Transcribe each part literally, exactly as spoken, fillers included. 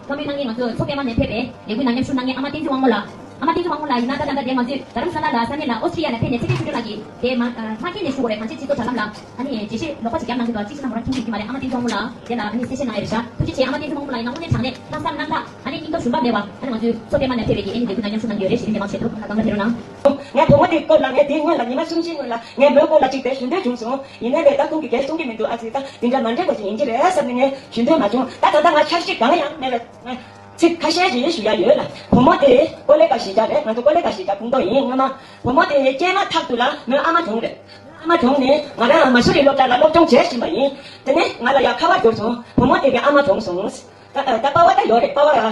ཚོགས་མི་གནང་མཁན་ང་ཚོ་མཚོ་པདྨ་ནས་ཕེབས་པའི་ལས་འགུལ་ནང་མཉམ་ཞུགས་གནང་མཁན་ཨ་མ་བསྟན་འཛིན་དབང་མོ་ལགས། ཨ་མ་བསྟན་འཛིན་དབང་མོ་ལགས་ཡིན་ན་ད་ད་ལྟ་དེ་ང་ཚོས་རྡ་རམ་ས་ལ་ལ་ས་གནས་ལ་ཨོ་སི་ཀྲི་ཡ་ནས་ཕེབས་ནས་ཚེ་བརྟན་ཆོས་སྒྲོན་ལགས་ཀྱིས་དེ་མ་མ་མཁྱེན་ནས་ཞུ་དགོས་རེད། གང་ཅི་སྤྱི་ཚོགས་དྲ་ལམ་ལ་ཨ་ནི་འགྲེལ་བཤད་ལོག་པ་ཅིག་བརྒྱབ་གནང་གི་འདུག་ཅིག་ཅིག་ན་མོ་རང་མཁྱེན་གྱི་མ་རེད། ཨ་མ་བསྟན་འཛིན་དབང་མོ་ལགས་དེ་ལ་ཨ་ནི་གསལ་བཤད་གནང་ཡ་རེད་ཤག་ཐུགས་རྗེ་ཆེ། ཨ་མ་བསྟན་འཛིན་དབང་མོ་ལགས་ཡིན་ན་དངོས་གནས་དྲང་གནས་ལྷག་བསམ་རྣམ་དག་ཨ་ནི་སྙིང་སྟོབས་ཞུམ་པ་མེད་པ་ཨ་ནི་ང་ཚོའི་མཚོ་པདྨ་ནས་ཕེབས་པའི་གི་ཨ་ནི་ལས་འགུལ་ནང་མཉམ་ཞུགས་གནང་གི་ཡོད་རེད་ཞེས་འདི་ནས་མང་ཆེ་ཐུགས་ཁག་ཁག་ལ་ཕེབས་རོགས་གནང་། ངས་བུ་མོ་དེའི་སྐོར་ལ་ངས་དེའི་སྔོན་ལ་ཉི་མ་གསུམ་བཞིའི་སྔོན་ལ་ངས་མོའི་སྐོར་ལ་ཅིག་དེ་ཞུ་འདོད་བྱུང་སོང་། ཡིན་ནའི་རེད་ད་ཁོང་གིས་གས་གསུང་གི་མི་འདུག་ཨ་ཙི་ད་འདི་འདྲ་མ་འདྲ་བ་ཞིག་ཡིན་གྱི་རེད་བསམ་ནས་ངས་ཞུ་འདོད་མ་བྱུང་། ད་ད་ལྟ་ང་འཆར་གཞི་གང་ཡང་མེད་པའི་ཚིག་ཁ་ཤས་ཅིག་ཞུ་ཡ་ཡོད་ལ། བུ་མོ་དེ་ཀོ་ལེ་ག་གཞིས་ཆགས་རེད། ང་ཚོ་ཀོ་ལེ་ག་གཞིས་ཆགས་ཕུང་ཏོ་ཡིན་སྔོན་མ། བུ་མོ་དེ་སྐྱེས་མ་ཐག་ཏུ་ལ་མོའི་ཨ་མ་གྲོངས་རེད། ཨ་མ་གྲོངས་ནས་ང་རང་མ་སུ་རི་སློབ་གྲྭ་ལ་སློབ་སྦྱོང་བྱས་བཞིན་པ་ཡིན། དེ་ནས་ང་ལ་ཡ་ཁ་པར་བྱུང་སོང་། བུ་མོ་དེ་གའི་ཨ་མ་གྲོངས་སོང་། ད་ད་པ་ཝ་ད་ཡོད་རེད། པ་ཝ་ཨ་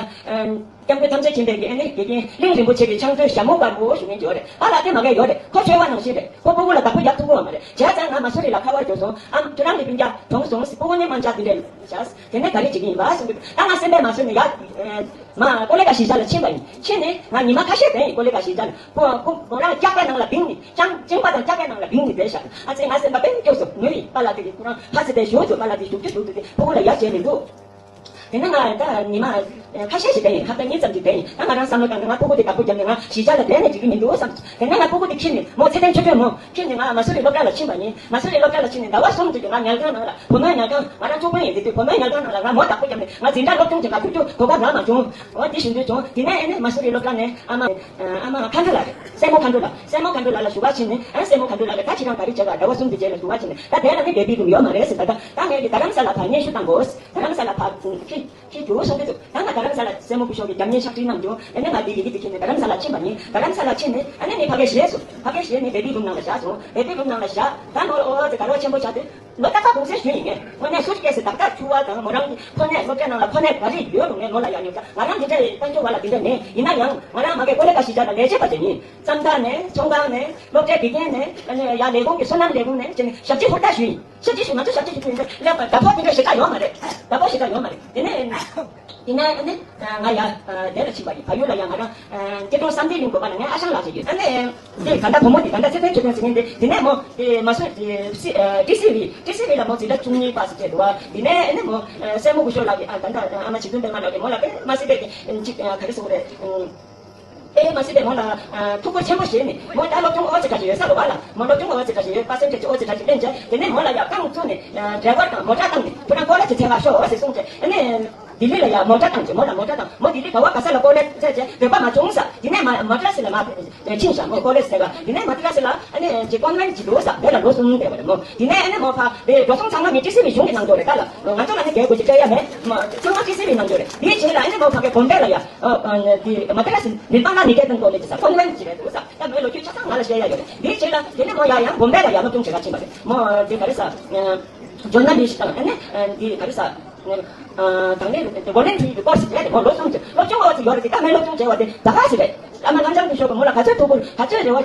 སྐྱབས་མགོན་ཐམས་ཅད་མཁྱེན་པའི་གི་ཨ་ནི་དགེ་རྒན་གླིང་རིན་པོ་ཆེ་གི་ཕྱག་མཛོད་ཞྭ་མོ་དཀར་པོ་ཞུ་མཁན་ཡོད་རེད། པཱ་ལགས་དེ་མ་གས་ཡོད་རེད། ཁོ་ཆོས་པ་ནང་བཞིན་རེད། ཁོ་སྤུ་གུ་ལ་བདག་པོ་རྒྱག་ཐུབ་ཀྱི་ཡོད་མ་རེད། བྱས་ཙང་ང་མ་སུ་རི་ལ་ཁ་པར་བྱུང་སོང་། ཨ་ཁྱོད་རང་གི་སྤུན་ཀྱག་གྲོངས་སོང་ཟེར། སྤུ་གུ་ནི་དམན་ཆ་དེ་འདྲས་བྱས། དེ་ནས་ག་རེ་བྱེད་ཀྱི་ཡིན་པ་གསུངས་དུས་ད་ང་སེམས་པས་མ་བཟོད་ནས་ཡ་མ་ཀོ་ལེ་ག་གཞིས་ཆགས་ལ་ཕྱིན་པ་ཡིན། ཕྱིན་ནས་ང་ཉི་མ་ཁ་ཤས་བསྡད་ཡིན། ཀོ་ལེ་ག་གཞིས་ཆགས་ལ་ཁོ་ཁོ་མོ་རང་སྐྱག་པའི་ནང་ལ་བིང་ནས་ཅང་ཅིང་པ་དང་སྐྱག་པའི་ནང་ལ་བིང་ནས་བསྡད་ཤག་ཨ་ཙི་ང་སེམས་པ་དཔེ་སྐྱོ་སོང་། ངོས་ཡིན་པཱ་ལགས་དེ་གི་ཁོ་རང་ཧ་ཙི་དེ་ཞུ་ཚོད་པཱ་ལགས་དེ་ཞུ་རྒྱུ་ཞུ་རྒྱུ་དེ་སྤུ་གུ་ལ་ཡ་བྱས་མི་འདུག་དེ་ནས་ང་ད་ཉི་མ་ཁ་ཤས་ཤིག་བསྡད་ཡིན། ཧབ་ཏ་གཉིས་ཙམ་ཅིག་བསྡད་ཡིན། ད་ང་རང་བསམ་བློ་བཏང་ནས་ང་སྤུ་གུ་དེ་བདག་པོ་བརྒྱབ་ནས་ང་གཞིས་ཆགས་ལ་བསྡད་ནས་འགྲིག་གི་མི་འདུག་བསམ། དེ་ནས་ང་སྤུ་གུ་དེ་ཁྱེར་ནས་མོ་ཚེ་བརྟན་ཆོས་སྒྲོན་མོ་ཁྱེར་ནས་ང་མ་སུ་རི་སློབ་གྲྭ་ལ་ཕྱིན་པ་ཡིན། མ་སུ་རི་སློབ་གྲྭ་ལ་ཕྱིན་ནས་ཟླ་བ་གསུམ་དུས་ཀྱི་ང་ཉལ་ཁང་ནང་ལ་བུ་མོའི་ཉལ་ཁང་ང་རང་གཅོག་པོ་ཡིན་དེ་དུས་བུ་མོའི་ཉལ་ཁང་ནང་ལ་ང་མོ་བདག་པོ་བརྒྱབ་ནས་ང་འཛིན་གྲྭ་སློབ་སྦྱོང་བྱེད་ག་ཐུག་རྒྱུ་གོ་སྐབས་རག་མ་བྱུང་། འོ་དེ་བཞིན་དུ་བྱུང་། དེ་ནས་ཨ་ནི་མ་སུ་རི་སློབ་གྲྭ་ནས་ཨ་མ་ཨ་མ་མཁའ་འགྲོ་ལགས་རེད། སྲས་མོ་མཁའ་འགྲོ་ལགས། སྲས་མོ་མཁའ་འགྲོ་ལགས་ལ་ཞུ་ག་ཕྱིན་ནས་ཨ་ནི་སྲས་མོ་མཁའ་འགྲོ་ལགས་ཀྱིས་ད་ཁྱེད་རང་ག་རེ་བྱེད་ག་ཟླ་བ་གསུམ་དུས་རྗེས་ལ་ཞུ་ག་ཕྱིན་ནས་ད་དེ་ལ་ནི་བེ་བི་རུམ་ཡོད་མ་རེད་ཟེར། ད་ད་ད་ངས་ཀྱི་རྡ་རམ་ས་ལ་ཕར་སྙན་ཞུ་བཏང་དགོས། རྡ་རམ་ས་ལ་ཕར་ཁྱི་ཁྱི་རྒྱུ་སོང་གི་འདུག་ད་ང་རྡ་རམ་ས་ལ་སྲས་མོ་སྐུ་ཞབས་ཀྱི་རྒྱབ་གཉེར་ཕྱག་བྲིས་གནང་བྱུང་། ཨ་ནི་ང་ལྡི་ལི་གི་དེ་ཁྱེར་ནས་རྡ་རམ་ས་ལ་ཕྱིན་པ་ཡིན། རྡ་རམ་ས་ལ་ཕྱིན་ནས་ཨ་ནི་ངས་ཕ་གིར་བཞེས་སོང་། ཕ་གིར་བཞེས་ནས་བེ་བི་རུམ་ནང་ལ་བཞག་སོང་། བེ་བི་རུམ་ནང་ལ་བཞག་ད་ནོར་ཨོ་ཙི་ག་རོ་ཆེན་པོ་བྱ་དུས་ལོ་ཏག་ཏག་དགོངས་སེལ་ཞུས་ཡིན། ངས་དངོས་གནས་སུ་ཅི་སྐད་ཟེར་ཏག་ཏག་ཆུ་བ་དང་མོ་རང་གི་ཕོ་ནད་སློབ་གྲྭའི་ནང་ལ་ཕོ་ནད་ག་རེ་ཡོད་རུང་ངས་མོ་ལ་ཡ་ཉོ་ས། ང་རང་འདི་འདྲ་ཡི་དཔལ་འབྱོར་བ་ལ་འདི་འདྲ་མེད། ཡིན་ན་ཡང་ང་རང་མ་གིའི་ཀོ་ལེ་ག་གཞིས་ཆགས་ལ་ལས་བྱེད་པ་ཅིག་ཡིན། བཙོན་ཁང་ནས་ཚོང་ཁང་ནས་སློབ་གྲྭའི་དགེ་རྒན་ནས་ཨ་ནི་ཡ་ལས་ཁུངས་ཀྱི་སོ་ནམ་ལས་ཁུངས་ནས་ཅིག་ཞབས་ཕྱི་ཧུར་ཐག་ཞུས་ཡིན། ཞབས་ཕྱི་ཞུ་ང་ཚོ་ཞབས་ཕྱི་ཞུ་རྒྱུ་ཡིན་ཟེར་ལབ་པ་ཟླ་ཕོགས་དེ་འདྲ་ཞེ་དྲག་ཡོད་མ་རེད། ཟླ་ཕོགས་ཞེ་དྲག་ཡོད་མ་རེད། དེ་ནས་དེ་ནས་ཨ་ནི་ང་ཡ་དེ་ལ་ཕྱིན་པ་ཡིན། བལ་ཡུལ་ལ་ཡ་ང་རང་སྐྱེ་ཕྲེང་བསམ་གཏན་གླིང་དགོན་པ་ལ་ངའི་ཨ་ཞང་ལགས་ཅིག་ཡོད། ཨ་ནི་དེ་ད་ལྟ་བུ་མོ་དེ་ད་ལྟ་ཚེ་བརྟན་ཆོས་སྒྲོན་ཟེར་མཁན་དེ་དེ་ནས་མོ་དེ་མ་སུ་དེ་སི་ཨ་ཏི་སི་ཝི་ཏི་སི་ཝི་ལ་མོ་འཛིན་གྲྭ་བཅུ་གཉིས་པ་ཟེར་བྱས་འདུག་བ། དེ་ནས་ཨ་ནི་མོ་སྲས་མོ་སྐུ་ཞབས་ལགས་ཀྱིས་ཨ་ད་ལྟ་ཨ་མ་བྱིས་སྟོན་པད་མ་ལགས་ཀྱིས་མོ་ལ་དཔེ་མ་སྲིད་པའི་ཅིག་ག་རེ་ཟེར་དགོས་རེད། དེ་མ་ཟད་པའི་མོ་ལ་ཨ་ཐུགས་ཁུར་ཆེན་པོ་བཞེས་ནས་མོ་ད་སློབ་སྦྱོང་ཨོ་ཙི་འདྲ་ཞིག་ཡོད་ས་རེད་བ་ལ། མོ་སློབ་སྦྱོང་ཨོ་ཙི་འདྲ་ཞིག་ཡོད། པར་སེན་ཊེ་ཇི་ཨོ་ཙི་འདྲ་ཞིག་ལེན་བྱས། དེ་ནས་མོ་ལ་ཡང་རྐང་བཙུགས་ནས་ཨ་ཌ་རའི་ཝར་དང་མོ་ཊ་བཏང་ནས་ཁྱོད་རང་ཀོ་ལེ་ཇི་འཚོལ་ག་ཤོག་ཨོ་ཟེར་གསུངས་བྱས། ཨ་ནི་ལྡི་ལི་ལ་ཡང་མོ་ཊ་བཏང་བྱས། མོ་ལ་མོ་ཊ་བཏང་། མོ་ལྡི་ལི་ག་བ་ག་ས་ལ་ཀོ་ལེ་ཇི་འཚོལ་བྱས་འདོད་པ་མ་བྱུང་ས། དེ་ནས་མ་མ་ཌི་ར་སི་ལ་མར་ཕྱིན་ཤག་མོ་ཀོ་ལེ་ཇི་འཚོལ་ག་དེ་ནས་མ་ཌི་ར་སི་ལ་ཨ་ནི་ཅིག་ཀོན་ཝེན་ཊི་ཅིག་འདུག་ས་དེ་ལ་ལོ་གསུམ་བསྡད་པ་རེད་མོ། དེ་ནས་ཨ་ནི་མོ་ཕ་དེ་འགྲོ་སོང་ཚང་མ་མི་ཏི་སི་ཝི་གཞུང་གིས་གནང་འདུག་རེད། ད་ལ་ང་ཚོ་ལ་ནི་དེ་དགོས་ཀྱི་སྤྲད་ཡ་མེད། མ་ཚང་མ་ཏི་སི་ཝི་གནང་འདུག་རེད། དེའི་རྗེས་ལ་ཨ་ནི་མོ་ཕ་གི་བོམ་པེ་ལ་ཡ་ཨ་ཨ་དེ་མ་ཌི་ར་སི་ནི་པ་ན་ནི་ཀེ་ཏན་ཀོ་ལེ་ཇི་ས་ཀོན་ཝེན་ཊི་ཅིག་རེད་འདུག་ས། ད་མོའི་ལོ་རྒྱུས་ཆ་ཚང་ང་ལ་བཤད་ཡ་ཡོད་རེད། དེའི་རྗེས་ལ་དེ་ནས་མོ་ཡ་ཡང་བོམ་པེ་ལ་ཡ་སློབ་སྦྱོང་བྱེད་ག་ཕྱིན་པ་རེད་མོ། དེ་ག་རེ་ཟ། ཇོར་ན་ལི་སི་ཊི་དང་ཨ་ནི་དེ་ག་རེ་ཟ། དང་ནི་ཝོ་ལན་ཊི་རི་ཀོ་སི་རེད་མོ། ལོ་གསུམ་ཅིག་སློབ་སྦྱོང་ཨོ་ཙི་ཡོད་རེད། དེ་ད་མོའི་སློབ་སྦྱོང་བྱས་པ་དེ་ད་ག་ཟེ་རེད། ཨ་མ་རྣམ་རྒྱལ་སྐུ་ཞབས་ཀྱིས་མོ་ལ་ག་ཚོད་ཐུགས་ཁུར་ག་ཚོད་རེ་བ་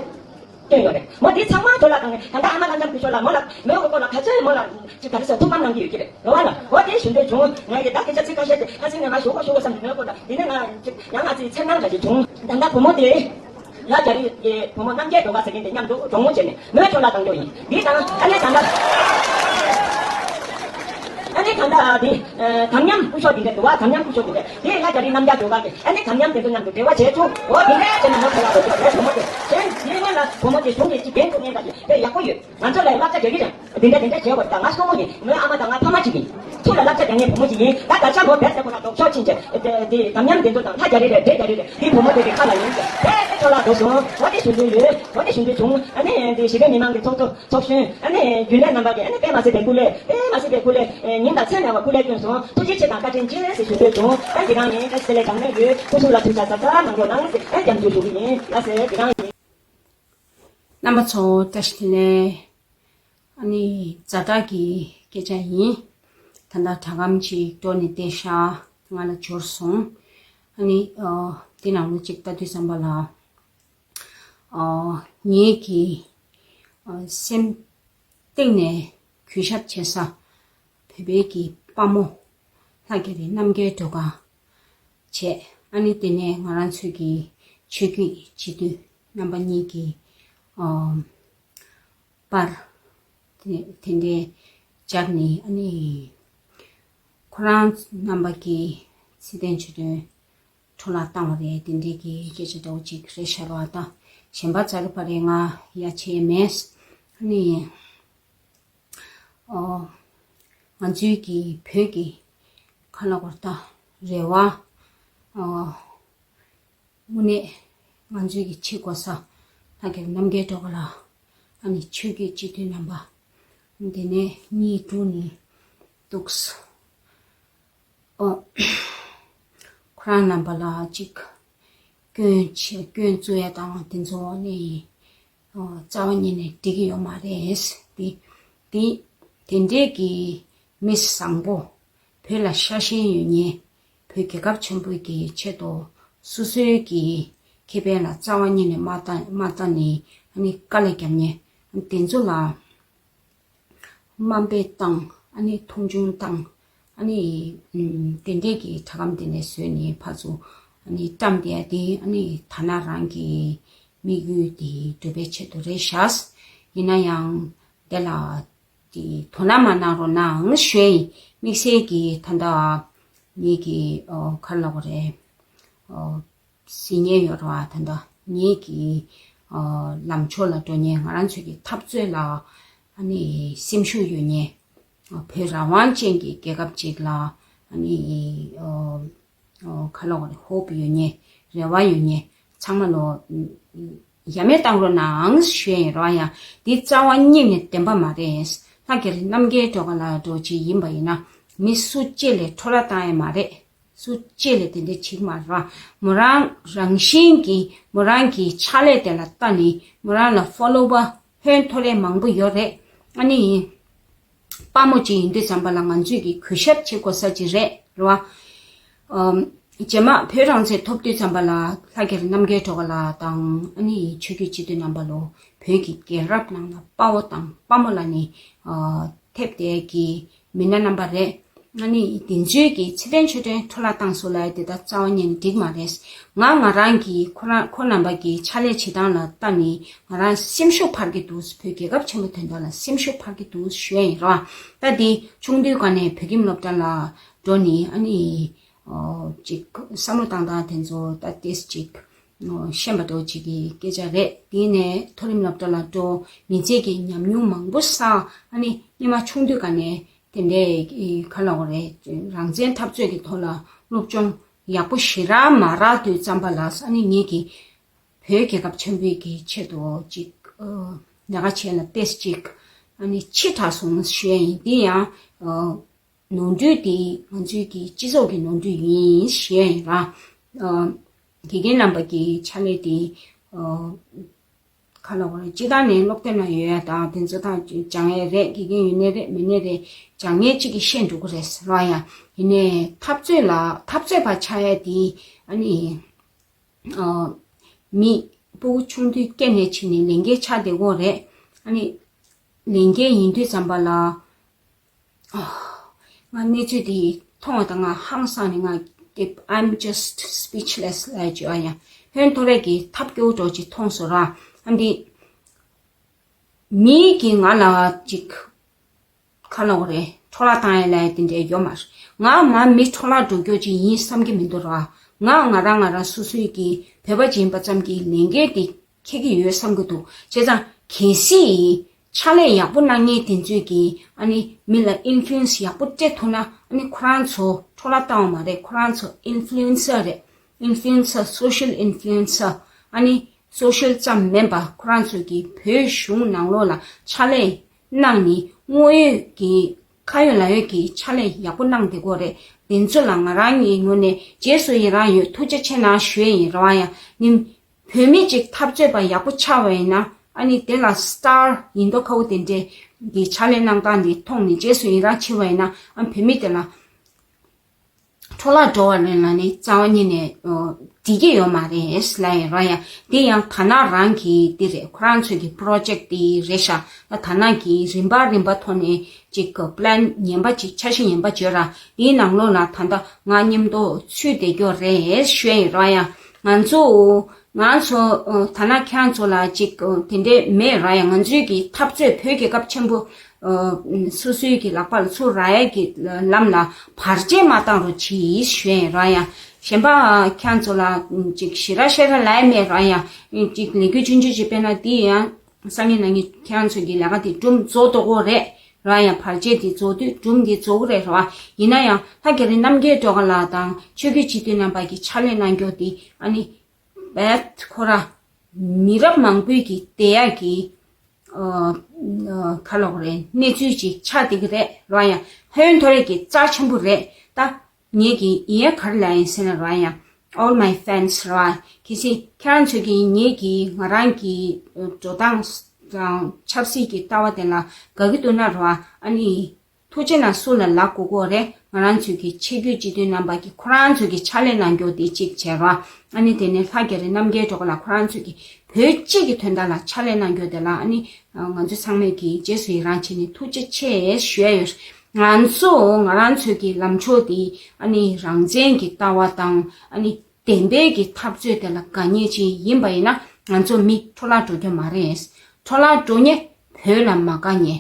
བཏོན་ཡོད་རེད་མོ། དེ་ཚང་མ་ཁྱོད་ལ་དང་ད་ལྟ་ཨ་མ་རྣམ་རྒྱལ་སྐུ་ཞབས་ལ་མོ་ལ་མོའི་འོག་ལ་ག་ཚོད་མོ་ལ་ཅིག་ག་རེ་ཟ་ཐུགས་ཕམ་གནང་གི་ཡོད་ཀྱི་རེད་རེད་བ་ལ། འོ་དེ་ཞུ་འདོད་བྱུང་། ངས་ཀྱི་ད་སྐད་ཆ་ཚིག་ཁ་ཤས་དེ་ཁ་སང་ནས་ང་ཞུ་ག་ཞུ་ག་བསམ་ནས་མོའི་སྐོར་ལ་དེ་ནས་ང་ཅིག་ཡང་ང་ཚོའི་འཚེར་སྣང་འདྲ་ཞིག་བྱུང་། ད་ལྟ་བུ་མོ་དེ་ལ་རྒྱ་རི་ཡི་བུ་མོ་རྣམ་རྒྱལ་སྒྲོལ་དཀར་ཟེར་མཁན་དེ་མཉམ་དུ་གྲོགས་མོ་བྱས་ནས་མོས་ཁྱོད་ལ་བཏང་རྒྱུ་ཡིན། འདི་དང་ཨ་ནེ་ད་ལྟ་ཨ་ནེ་ད་ལྟ་དེ་དམ་ཉམས་སྐུ་ཞབས་དེ་འདྲ་འདུག་བ། དམ་ཉམས་སྐུ་ཞབས་དེ་འདྲ་དེ་ལ་རྒྱ་རི་རྣམ་རྒྱལ་སྒྲོལ་དཀར་གྱིས་ཨ་ནེ་དམ་ཉམས་དེ་ཚོ་མཉམ་དུ་འབྲེལ་བ་བྱས་བྱུང་། འོ་དེ་འདྲ་བྱས་ནས་མོ་ཁྱོད་ལ་འགྲོ་རྒྱུ་རེད་བུ་མོ་དེ། གཞན་དེ་སྔོན་ལ་བུ་མོ་དེ་གཞུང་གི་སྤྱི་འགན་འཁུར་མཁན་འདྲ་ཞིག་དཔེ་ཡག་པོ་ཡོད། ང་ཚོ་ལ་བསླབ་བྱ་རྒྱག་གི་རེད། འདི་འདྲ་འདི་འདྲ་བྱེད་དགོས། ད་ང་སྲུ་མོ་ཡིན། ངའི་ཨ་མ་དང་ང་ཕ་མ་གཅིག་ཡིན། ཚུར་ལ་བསླབ་བྱ་རྒྱག་མཁན་བུ་མོ་གཅིག་ཡིན། ད་ད་ཆ་མོ་བེད་ཟེར་ཁོ་ན་ལྡོག་ཕྱོགས་ཕྱིན་བྱས། དེ་དམ་ཉམས་དེ་ཚོ་དང་ལྷ་རྒྱ་རི་རེད་འདྲེ་རྒྱ་རི་རེད། དེ་བུ་མོ་དེ་གི་ཁ་ལ་ཡིན་ཟེར། བེད་དེ་ཚོ་ལ་འགྲོ་སོང་། འོ་དེ་ཞུ་འདོད་ཡོད། འོ་དེ་ཞུ་འདོད་བྱུང་། ཨ་ནི་དེ་གཞིས་ཀ་མི་མང་གི་ཚོགས་གཙོ་ཚོགས་གཞོན་ཨ་ནི་རྒྱུན་ལས་རྣམ་པ་གི་ཨ་ནི་དཔེ་མ་སྲིད་པའི་སྐུ་ལས་དཔེ་མ་སྲིད་པའི་སྐུ་ལས་ཉིན་དང་མཚན་མེད་པར་སྐུ་ལས་བསྐྱོན་སོང་། ཐུགས་རྗེ་ཆེ་དང་བཀའ་དྲིན་ཆེ་ཟེར་ཞུ་འདོད་བྱུང་། ཨ་འདི་རང་ཡིན། ཨ་ཟེར་ལས་དྲང་གནས་ཡོད། སྐུ་གཟུགས་ལ་ཐུགས་ཅག་ཟབ་ཟབ་གནང་རོགས་གནང་ཟེར། ཨ་རྒྱབ་སྐྱོར་ཞུ་གི་ཡིན། ཨ་ཟེར་འདི་རང་ཡིན། རྣམ་པ་ཚོ་བཀྲ་ཤིས་བདེ་ལེགས། ཨ་ནི་ཛ་དྲག་གི་སྐད་ཆ་ཡིན། ད་ལྟ་དྲ་སྒམ་ཅིག་འགྲོ་ནས་བསྡད་ཤག་ང་ལ་འབྱོར་སོང་། ཨ་ནི་ཨ་དེ་ནང་ལོ་གཅིག་ལྟ་དུས་ཙམ་པ་ལ་ཨ་ངེད་ཀྱི་ཨ་སེམས་གཏིང་ནས་གུས་ཞབས་བྱེད་ས་བོད་པའི་གི་དཔའ་མོ་ལྷ་རྒྱ་རི་རྣམ་རྒྱལ་སྒྲོལ་དཀར་བྱས། ཨ་ནི་དེ་ནས་ང་རང་ཚོའི་གི་ཆོས་བརྒྱུད་སྤྱི་འཐུས་རྣམ་པ་གཉིས་ཀྱི་ཨ་པར་དེ་དེ་འདྲའི་སྦྱར་ནས། ཨ་ནི་ཁོ་རང་རྣམ་པ་གི་ ཚེ་བརྟན་ཆོས་སྒྲོན་འཕྲོ་བརླག་བཏང་བ་རེད། དེ་འདྲའི་གི་སྐད་ཆ་འདྲ་བོ་ཅིག་རེད་ཤག་ར། ད་གཞན་པ་ཙ་རི་ཕ་རེ་ང་ཡ་ཆེ་མེད། ཨ་ནི་ཨོ། ང་ཚོའི་གི་བོད་ཀྱི་ཁ་ལ་བར་ད་རེ་བ། ཨོ། དངོས་གནས་ང་ཚོའི་གི་ཆེ་གོ་ས་ལྷ་རྒྱལ་རྣམ་རྒྱལ་སྒྲོལ་དཀར་ལགས། ཨ་ནི་ཆོས་བརྒྱུད་སྤྱི་འཐུས་རྣམ་པ། དེ་ནས་གཉིས་དྲུག་ནི་འདུག་སོ། ཨོ། ཁོ་རང་རྣམ་པ་ལ་ཅིག་སྐྱོན་ཆེ་སྐྱོན་བཙུགས་ཡ་དང་དེ་ཚོ་ནི། ཨོ། རྩ་བ་ཉིད་ནས་འགྲིག་གི་ཡོད་མ་རེད། དེ་དེ་དེ་འདྲས་ཀྱི་མི་བཟང་པོ། བོད་ལ་ཤ་ཞེན་ཡོད་མཁན། བོད་རྒྱལ་ཁབ་ཆེན་པོའི་གི་ཆེད་དུ་སོ་སོའི་གི་ཁེ་ཕན་ལ་རྩ་བ་ཉིད་ནས་མ་ལྟ་མ་ལྟ་ནས་ཨ་ནི་དཀའ་ལས་རྒྱབ་མཁན་དེ་ཚོ་ལ་དམའ་འབེབས་བཏང་། ཨ་ནི་མཐོང་ཆུང་བཏང་། ཨ་ནི་ཨུམ་དེ་འདྲས་ཀྱི་གྲྭ་སྒམ་དེ་ནས་བཟོས་ནས་ཕར་ཚུར་ཨ་ནི་བཀྲམ་བསྡད་ཡ་དེ་ཨ་ནི་ཐ་ན་རང་གི་དམིགས་ཡུལ་དེ་འགྲུབ་པའི་ཆེད་དུ་རེད་ཤག། ཡིན་ན་ཡང་དེ་ལ་དེ་དོ་སྣང་མ་གནང་རོགས་གནང་ཞུ་ཡ་ཡིན། དམིགས་བསལ་གྱི་ད་ལྟ་ངེད་ཀྱི་ཨོ་ག་རེ་ལབ་དགོས་རེད། ཨོ། ཟིན་ཉེན་ཡོད་རེད་བ། ད་ལྟ་ངེད་ཀྱི་ཨ་ལམ་ཕྱོགས་ལ་འགྲོ་མཁན། ང་རང་ཚོའི་གི་འཐབ་རྩོད་ལ་ཨ་ནི་སེམས་ཤུགས་ཡོད་མཁན། ཨ་བོད་རང་དབང་ཅན་གྱི་རྒྱལ་ཁབ་ཅིག་ལ་ཨ་ནི་ཨ་ཨ་ག་ལབ་དགོས་རེད། ཧོབ་ཡོད་མཁན། རེ་བ་ཡོད་མཁན་ཚང་མ་ལོ་ཡ་མེད་བཏང་རོགས་གནང་ཞུ་ཡ་ཡིན་རེད་བ། ཡང་འདི་རྩ་བ་ཉིད་ནས་བདེན་པ་མ་རེད། ལྷ་རྒྱལ་རྣམ་རྒྱལ་སྒྲོལ་དཀར་ལགས་འདྲ་བོ་ཅིག་ཡིན་པ་ཡིན་ན་མི་སུ་གཅིག་ལ་འཕྲོ་བརླག་བཏང་ཡ་མ་རེད། སུ་གཅིག་ལ་དེ་འདྲ་བྱེད་ཀྱི་མ་རེད་བ། མོ་རང་རང་བཞིན་གྱིས་མོ་རང་གི་ཕྱག་ལས་དེ་ལ་ལྟ་ནས་མོ་རང་ལ་ཕོ་ལོ་ཝར་ཧོན་ཐོར་ཡ་མང་པོ་ཡོད་རེད། ཨ་ནི་དཔའ་མོ་ཅིག་ཡིན་དུས་ཙམ་པ་ལ་ང་ཚོས་ཀྱི་གུས་ཞབས་བྱེད་དགོས་ས་ཅིག་རེད་རེད་བ། ཨམ། རྗེས་མ་བོད་རང་བཙན་ཐོབ་དུས་ཙམ་པ་ལ་ལྷ་རྒྱལ་རྣམ་རྒྱལ་སྒྲོལ་དཀར་ལགས་དང་ཨ་ནི་ཆོས་བརྒྱུད་སྤྱི་འཐུས་རྣམ་པ་ལོ་བོད་ཀྱི་རྒྱལ་རབས་ནང་ལ་དཔའ་བོ་དང་དཔའ་མོ་ལ་ནི་ཨ་ཐེབས་དེ་གི་མི་སྣ་རྣམ་པ་རེད། ཨ་ནི་དེ་ཚོས་ཀྱི་ཚེ་བརྟན་ཆོས་སྒྲོན་འཕྲོ་བརླག་བཏང་སོང་ལབ་ཡ་དེ་ད་རྩ་བ་ཉིད་ནས་འགྲིག་མ་རེད། ང་ང་རང་གི་ཁོ་རང་ཁོ་རྣམ་པ་གི་ཕྱག་ལས་བྱེད་སྟངས་ལ་ལྟ་ནས་ང་རང་སེམས་ཤུགས་འཕར་གྱི་འདུག། བོད་རྒྱལ་ཁབ་ཆེན་པོ་དོན་དག་ལ་སེམས་ཤུགས་འཕར་གྱི་འདུག་ཞུ་ཡ་ཡིན་རོ། ད་དེ་ཆུང་དུས་སྒང་ནས་བོད་ཁྱིམ་སློབ་གྲྭ་ལ་འགྲོ་ནས་ཨ་ནི་ཨོ་ཅིག་བསམ་བློ་བཏང་སྟངས་དེ་ཚོ་ད་ཏོག་ཙམ་ཅིག་ཨོ་ཤེས་པ་འདྲ་བོ་ཅིག་གི་སྐད་ཆ་རེད། དེ་ནས་མཐོ་རིམ་སློབ་གྲྭ་ལ་འགྲོ། མི་ཚེ་གི་ཉམས་མྱོང་མང་པོ་བསགས། ཨ་ནི་སྔོན་མ་ཆུང་དུས་སྒང་ནས་དེ་འདྲའི་ག་ལབ་དགོས་རེད། རང་བཙན་འཐབ་རྩོད་ཀྱི་ཐོག་ལ་སློབ་སྦྱོང་ཡག་པོ་ཞེ་དྲག་མ་རག་དུས་ཙམ་པ་ལ་ཨ་ནི་ངེད་ཀྱི་བོད་རྒྱལ་ཁབ་ཆེན་པོའི་གི་ཆེད་དུ་ཅིག་ཨ་ལས་ཀ་བྱས་ལ་ཏོག་ཙམ་ཅིག་ཨ་ནི་ཕྱི་དྲགས་སོང་ཞུ་ཡ་ཡིན། དེ་ཡང་ཨ་ནོར་འཁྲུལ་དེ་ང་ཚོའི་གི་སྤྱི་ཚོགས་ཀྱི་ནོར་འཁྲུལ་ཡིན་ཞུ་ཡ་ཡིན་ར། ཨ་དགེ་རྒན་རྣམ་པ་གི་ཕྱག་ལས་དེ་ཨ་ག་ལབ་དགོས་རེད། སྤྱིར་བཏང་ནས་སློབ་དེབ་ནང་ཡོད་ཡ་དང་དེ་ཚོ་དང་སྦྱང་ཡ་རེད། དགེ་རྒན་ཡོད་ནའི་རེད་མེད་ནའི་རེད། སྦྱང་མཁན་གཅིག་གིས་ཤེས་འགྲོ་གི་རེད་ཟེར་བ་ཡ། ཡིན་ནའི་འཐབ་རྩོད་ལ་འཐབ་རྩོད་པ་ཆགས་ཡ་དེ་ཨ་ནི་ཨ་མི་སྤུ་གུ་ཆུང་དུས་སྐྱེས་ནས་ཕྱིན་ནས་ལས་འགན་ཆགས་བསྡད་ཀྱི་ཡོད་རེད། ཨ་ནི་ལས་འགན་ཡིན་དུས་ཙམ་པ་ལ། ཨ། ང་གནས་ཚུལ་དེ་མཐོང་བ་དང་ང་ཧང་སངས་ནས་ང་དེ་I'm just speechless ལབ་བྱས་ཨ་ཡ། ཧོན་ཐོར་རེ་གི་ཐབས་སྐྱོ་བོ་འདྲ་ཅིག་མཐོང་སོང་ར། ཨ་འདི་མི་གིས་ང་ལ་ཅིག་ག་ལབ་དགོས་རེད། འཕྲོ་བརླག་བཏང་ཡ་ལབ་ཡ་དེ་འདྲ་ཡོད་མ་རེད། ང་མ་མི་འཕྲོ་བརླག་འགྲོ་རྒྱུ་ཅིག་ཡིན་བསམ་གྱི་མི་འདུག་ར། ང་ང་རང་ང་རང་སོ་སོའི་གི་བོད་པ་ཅིག་ཡིན་པ་ཙམ་གྱིས་ལས་འགན་དེ་འཁྱེར་གྱི་ཡོད་བསམ་གྱི་འདུག། བྱས་ཙང་གལ་སྲིད་ཕྱག་ལས་ཡག་པོ་གནང་མཁན་དེ་ཚོས་ཀྱིས་ཨ་ནི་མི་ལ་ཨིན་ཕུ་ལུ་ཨེན་སི་ཡག་པོ་སྤྲད་ཐུབ་ན་ཨ་ནི་ཁོ་རང་ཚོ་འཕྲོ་བརླག་བཏང་བ་མ་རེད། ཁོ་རང་ཚོ་ཨིན་ཕུ་ལུ་ཨེན་སར་རེད། ཨིན་ཕུ་ལུ་ཨེན་སར། སོ་ཤལ་ཨིན་ཕུ་ལུ་ཨེན་སར། ཨ་ནི་སོ་ཤལ་ཙམ་མིན་པ་ཁོ་རང་ཚོས་ཀྱིས་བོད་གཞུང་ནང་ལོགས་ལ་ཕྱག་ལས་གནང་ནས་དངོས་ཡོད་ཀྱི་ཁ་ཡོད་ལག་ཡོད་ཀྱི་ཕྱག་ལས་ཡག་པོ་གནང་བསྡད་ཀྱི་ཡོད་རེད། དེ་ཚོ་ལ་ང་རང་གི་ངོས་ནས་རྗེས་སུ་ཡི་རང་ཡོད། ཐུགས་རྗེ་ཆེ་གནང་ཞུ་ཡས་ཡིན་རེད་བ། ཡང་ནི་བོད་མི་གཅིག་འཐབ་རྩོད་པ་ཡག་པོ་ཆགས་པ་ཡིན་ན་ཨ་ནི་དེ་ལ་སི་ཊར་ཡིན་མདོག་ཁ་པོ་དེ་འདྲས་ཀྱི་ཕྱག་ལས་གནང་སྟངས་འདི་མཐོང་ནས་རྗེས་སུ་ཡི་རང་བྱེད་པ་ཡིན་ན་ཨ་བོད་མི་དེ་ལ་འཕྲོ་བརླག་འགྲོ་བ་ལ་ནི་རྩ་བ་ཉིད་ནས་འགྲིག་གི་ཡོད་མ་རེད་ལབ་ཡིན་ར། ཡང་དེ་ཡང་ཐ་ན་རང་གི་དེ་རེད། ཁོ་རང་ཚོའི་གི་པོ་རོ་ཇེག་དེ་རེད་ཤག། ད་ཐ་ན་གི་རིམ་པ་རིམ་པ་ཐོག་ནས་ཅིག་གི་པི་ལན་ངན་པ་ཅིག་འཆར་གཞི་ངན་པ་བརྗོད་ར། དེའི་ནང་ལོགས་ལ་ད་ལྟ་ང་མཉམ་དུ་ཚུད་བསྡད་ཀྱི་ཡོད་རེད་ཞུ་ཡིན་ར། ཡང་ང་ཚོ་ང་ཚོ་ཐ་ན་ཁྱེད་རང་ཚོ་ལ་ཅིག་དེ་འདྲས་མེད་ར། ཡང་ང་ཚོའི་གི་འཐབ་རྩོད་བོད་རྒྱལ་ཁབ་ཆེན་པོ་ ཨ། སོ་སོའི་གི་ལག་པ་ལ་ཚུར་རག་ཡས་ཀྱི་ལམ་ལ་བར་ཆད་མ་བཏང་རོགས་གྱིས་ཞུ་ཡས་རོགས་ཡ། གཞན་པ་ཁྱེད་ཚོ་ལ་ཅིག་ཞེ་དྲག་ཞེ་དྲག་ལབ་ཡས་མེད་རོགས་ཡ། ཅིག་ལས་འགུལ་ཆུང་ཆུང་ཅིག་སྤེལ་ན་དེ་ཡང་སང་ཉིན་གནངས་ཉིན་ཁྱེད་རང་ཚོ་གི་ལས་ཀ་དེ་སྒྲུབ་རྫོགས་འགྲོ་གི་རེད་རོགས་ཡ། བར་ཆད་དེ་རྫོགས་དུས་སྒྲུབ་དེ་རྫོགས་གི་རེད་རོགས། ཡིན་ན་ཡང་ལྷ་རྒྱ་རི་རྣམ་རྒྱལ་སྒྲོལ་དཀར་ལགས་དང་ཆོས་བརྒྱུད་སྤྱི་འཐུས་རྣམ་པ་གི་ཕྱག་ལས་གནང་རྒྱུ་དེ་ཨ་ནི་བེད་ཁོ་ར་མི་རབས་མང་པོའི་གི་བསྡད་ཡག་གི་ཨ་ཨ་ག་ལབ་དགོས་རེད། གནས་ཚུལ་ཅིག་ཆགས་བསྡད་ཀྱི་རེད་རོགས་ཡ། ཧོན་ཐོ་རེ་གི་རྩ་ཆེན་པོ་རེད་ད། ངེད་ཀྱིས་ཡིན་ཡ་ག་རེ་ལབ་ཡིན་ཟེར་ན་རོགས་ཡ། All my fans རོགས། གལ་སྲིད་ཁྱེད་རང་ཚོས་ཀྱིས་ངེད་ཀྱིས་ང་རང་གི་འགྲོ་སྟངས་དང་ཆབ་སྲིད་ཀྱི་ལྟ་བ་དེ་ལ་དགའ་གི་འདུག་ན་རོགས། ཨ་ནི་ཐུགས་རྗེ་གནང་། སུ་ལ་ལབ་དགོས་ཀྱི་རེད། ང་རང་ཚོའི་གི་ཆོས་བརྒྱུད་སྤྱི་འཐུས་རྣམ་པ་གིས་ཁོ་རང་ཚོའི་གི་ཕྱག་ལས་གནང་རྒྱུ་དེ་གཅིག་བྱས་རོགས། ཨ་ནི་དེ་ནས་ལྷ་རྒྱ་རི་རྣམ་རྒྱལ་སྒྲོལ་དཀར་ལགས་ཁོ་རང་ཚོའི་གི་བོད་སྤྱི་གི་དོན་དག་ལ་ཕྱག་ལས་གནང་རྒྱུ་དེ་ལ་ཨ་ནི་ང་ཚོ་ཚང་མས་གི་རྗེས་སུ་ཡི་རང་བྱས་ནས་ཐུགས་རྗེ་ཆེ་ཞུ་ཡ་ཡོད། ང་ཚོ་ང་རང་ཚོའི་གི་ལམ་ཕྱོགས་དེ་ཨ་ནི་རང་བཙན་གྱི་ལྟ་བ་དང་ཨ་ནི་བདེན་པའི་གི་འཐབ་རྩོད་དེ་ལ་དགའ་ཉེ་ཅིག་ཡིན་པ་ཡིན་ན་ང་ཚོ་མི་འཕྲོ་བརླག་འགྲོ་རྒྱུ་མ་རེད། འཕྲོ་བརླག་འགྲོ་ཉེ་བོད་ལ་མ་དགའ་ཉེ།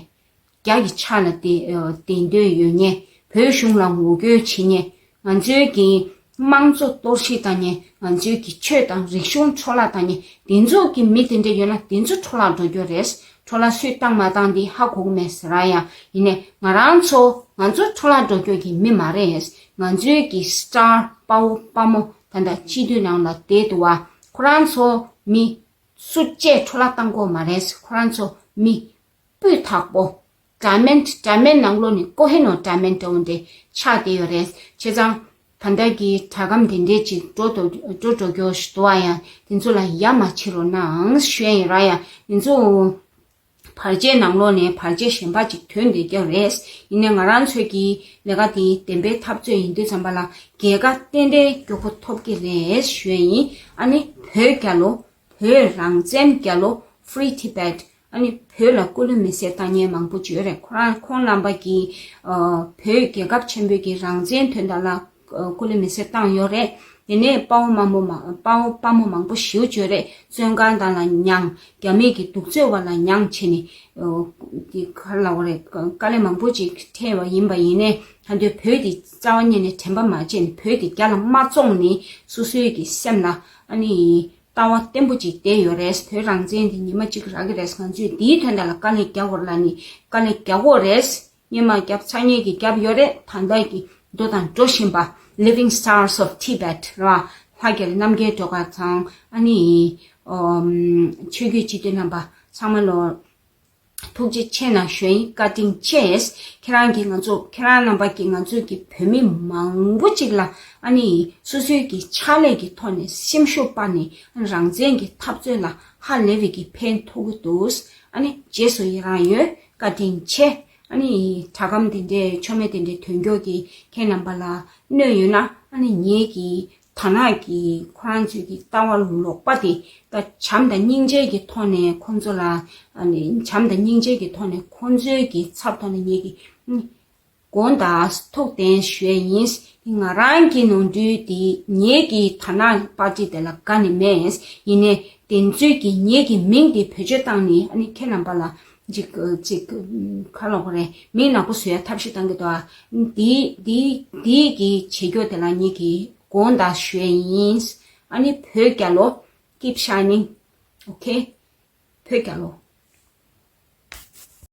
རྒྱ་གི་ཕྱག་ལ་བདེ་ཨ་བདེན་དོན་ཡོད་ཉེ། བོད་གཞུང་ལ་ངོ་རྒོལ་བྱེད་ཉེ། ང་ཚོའི་གི་དམངས་གཙོ་གཏོར་བཤིག་བཏང་ཉེ། ང་ཚོའི་གི་ཆོས་དང་རིག་གཞུང་འཕྲོ་བརླག་བཏང་ཉེ། དེ་ཚོ་གི་མི་དེ་འདྲ་ཡོད་ན་དེ་ཚོ་འཕྲོ་བརླག་འགྲོ་རྒྱུ་རེད། འཕྲོ་བརླག་སུས་བཏང་མ་བཏང་འདི་ཧ་གོ་གི་མེད་ཟེར་ར་ཡ། ཡིན་ནའི་ང་རང་ཚོ་ང་ཚོ་འཕྲོ་བརླག་འགྲོ་རྒྱུ་གི་མི་མ་རེད། ང་ཚོའི་གི་སི་ཊར་དཔའ་བོ་དཔའ་མོ་ད་ལྟ་སྤྱི་འཐུས་ནང་ལ་བསྡད་འདུག་བ། ཁོ་རང་ཚོ་མི་སུ་གཅིག་འཕྲོ་བརླག་བཏང་དགོས་མ་རེད། ཁོ་རང་ཚོ་མི་སྤུས་དག་པོ། འདྲ་མིན་འདྲ་མིན་ནང་ལོགས་ནས་ཀོ་ཧེ་ནོ་འདྲ་མིན་འདྲ་བོ་འདྲ་ཆགས་བསྡད་ཡོད་རེད། བྱས་ཙང་ད་ལྟ་གི་དྲ་སྒམ་དེ་འདྲས་ཅིག་འགྲོ་འགྲོ་འགྲོ་འགྲོ་རྒྱུ་ཞིག་འདུག་ཨ། ཡང་དེ་ཚོ་ལ་ཡ་མ་བྱེད་རོགས་གནང་ཞུ་ཡ་ཡིན་ར་ཡ། དེ་ཚོ་བར་ཆད་ནང་ལོགས་ནས་བར་ཆད་གཞན་པ་ཅིག་ཐོན་བསྡད་ཀྱི་རེད། ཡིན་ནའི་ང་རང་ཚོའི་གི་ལས་ཀ་དེ་བདེན་པའི་འཐབ་རྩོད་ཡིན་དུས་ཙམ་པ་ལ་རྒྱལ་ཁ་ཏན་ཏན་མགྱོགས་པོ་ཐོབ་ཀྱི་རེད་ཞུ་ཡ་ཡིན། ཨ་ནི་བོད་རྒྱལ་ལོ། བོད་རང་བཙན་རྒྱལ་ལོ། Free Tibet། ཨ་ནི་བོད་ལ་སྐུ་ལུས་མེ་སྲེག་བཏང་མཁན་མང་པོ་ཅིག་ཡོད་རེད། ཁོ་རང་ཁོང་རྣམ་པ་གིས་ཨ་བོད་རྒྱལ་ཁབ་ཆེན་པོའི་གི་རང་བཙན་དོན་དག་ལ་ཨ་སྐུ་ལུས་མེ་སྲེག་བཏང་ཡོད་རེད། དེ་ནས་དཔའ་བོ་དམའ་མོ་མ་དཔའ་བོ་དཔའ་མོ་མང་པོ་ཞེ་པོ་ཅིག་ཡོད་རེད། བཙོན་ཁང་ནང་ལ་མྱངས། རྒྱ་མི་གི་གདུག་རྩུབ་པ་ལ་མྱངས་བྱས་ནས་ཨ་དེ་ག་རེ་ལབ་དགོས་རེད། དཀའ་ལས་མང་པོ་ཅིག་འཕྲད་པ་ཡིན་པ་ཡིན་ནའི་ད་དུང་བོད་དེ་རྩ་བ་ཉིད་ནས་དྲན་པ་མ་བརྗེད་ནས་བོད་དེ་རྒྱ་ལ་མ་བཙོངས་ནས་སོ་སོའི་གི་སེམས་ལ་ཨ་ནི། ལྟ་བ་བརྟན་པོ་ཅིག་བསྡད་ཡོད་རེད། བོད་རང་བཙན་དེ་ཉི་མ་གཅིག་རག་གི་རེད། ང་ཚོས་འདིའི་དོན་དག་ལ་དཀའ་ལས་རྒྱག་དགོས་རེད་ལབ་ནས་དཀའ་ལས་རྒྱག་དགོས་རེད། སྔོན་མ་རྒྱབ་ཚར་མཁན་གྱིས་རྒྱབ་ཡོད་རེད། ད་ལྟ་གི་འགྲོ་དང་འགྲོ་བཞིན་པ་Living Stars of Tibet ར་ལྷ་རྒྱལ་རྣམ་རྒྱལ་སྒྲོལ་དཀར་དང་ཨ་ནི་ཨོམ་ཆོས་བརྒྱུད་སྤྱི་འཐུས་རྣམ་པ་ཚང་མ་ལོ། ཐུགས་རྗེ་ཆེ་གནང་ཞུ་ཡིན། བཀའ་དྲིན་ཆེ། ཁྱེད་རང་གིས་ང་ཚོ་ཁྱེད་རང་རྣམ་པ་གིས་ང་ཚོའི་གི་བོད་མི་མང་པོ་ཅིག་ལ་ཨ་ནི་སོ་སོའི་གི་ཕྱག་ལས་ཀྱི་ཐོག་ནས་སེམས་ཤུགས་སྤར་ནས་རང་བཙན་གྱི་འཐབ་རྩོད་ལ་ཧ་ལས་པའི་གི་ཕན་ཐོགས་ཀྱི་འདུག་ཨ་ནི་རྗེས་སུ་ཡི་རང་ཡོད། བཀའ་དྲིན་ཆེ། ཨ་ནི་དྲ་སྒམ་དེ་འདྲའི་ཆོ་མེད་དེ་འདྲའི་ཐོན་རྒྱུ་གི་ཁྱེད་རྣམ་པ་ལ་གནོད་ཡོད་ན་ཨ་ནི་ངེད་ཀྱི་དར་ནག་གི་ཁོ་རང་ཚོའི་གི་ལྟ་བ་ལོག་པ་དེ་ད་བྱམས་དང་སྙིང་རྗེ་གི་ཐོག་ནས་ཁོང་ཚོ་ལ་ཨ་ནི་བྱམས་དང་སྙིང་རྗེ་གི་ཐོག་ནས་ཁོང་ཚོའི་གི་ཚབ་ཐོག་ནས་ངེད་ཀྱི་དགོངས་དག་ཐུགས་བདེན་ཞུ་ཡས་ཡིན། ང་རང་གི་ནོར་འཁྲུལ་དེ་ངེད་ཀྱི་དར་ནག་པར་ཊི་དེ་ལ་དགའ་ནི་མེད། ཡིན་ནའི་དེ་ཚོའི་གི་ངེད་ཀྱི་མིང་དེ་བེད་སྤྱོད་བཏང་ནས་ཨ་ནི་ཁྱེད་རྣམ་པ་ལ་ཅིག་ཅིག་ག་ལབ་དགོས་རེད། མིང་ནག་པོ་བཟོ་ཡ་ཐབས་ཤེས་བཏང་གི་འདུག་ཨ། འདི་འདི་འདི་གི་བྱེད་རྒྱུ་དེ་ལ་ངེད་ཀྱི་དགོངས་དག་ཞུ་ཡས་ཡིན། ཨ་ནི་བོད་རྒྱལ་ལོ། Keep shining. Okay. བོད་རྒྱལ་ལོ།